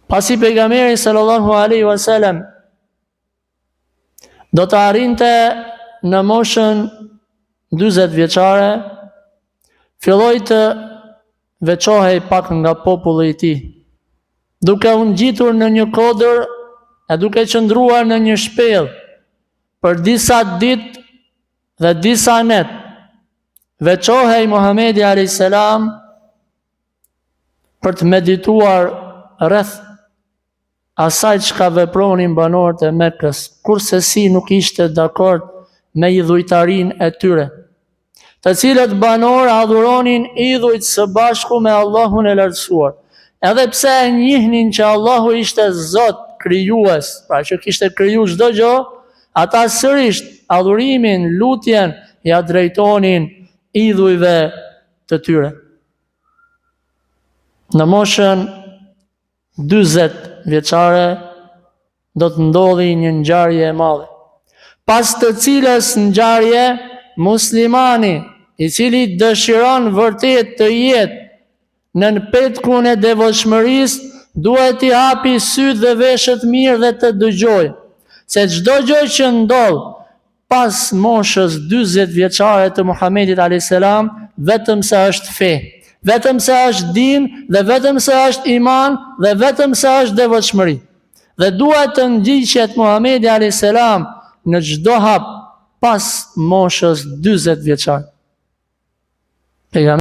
Pasi pejgamberi sallallahu alaihi wasallam do të arrinte në moshën 40 vjeçare, filloi të veçohej pak nga populli i tij, duke u ngjitur në një kodër e duke qëndruar në një shpellë për disa ditë dhe disa net. Veçohej Muhamedi alayhis salam për të medituar rreth asaj çka vepronin banorët e Mekës, kurrsesi nuk ishte dakord me idhujtarinë e tyre, të cilët banorë adhuronin idhujt së bashku me Allahun e Lartësuar, edhe pse e njihnin që Allahu ishte Zot, krijues, pra që kishte kriju çdo gjë, ata sërish adhurimin, lutjen ia drejtonin idhujve të tyre. Në moshën 40 vjeçare do të ndodhi një ngjarje e madhe. Pas të cilës ngjarje muslimani, i cili dëshiron vërtet të jetë nën petkun e devotshmërisë, duhet t'i hapi sytë dhe veshët mirë dhe të dëgjojë se çdo gjë që ndodh pas moshës 40 vjeçare të Muhamedit alayhis salam vetëm se është fe, vetëm se është din dhe vetëm se është iman dhe vetëm se është devotshmëri. Dhe duhet të ndiqet Muhamedi alayhis salam në çdo hap pas moshës 40 vjeçare.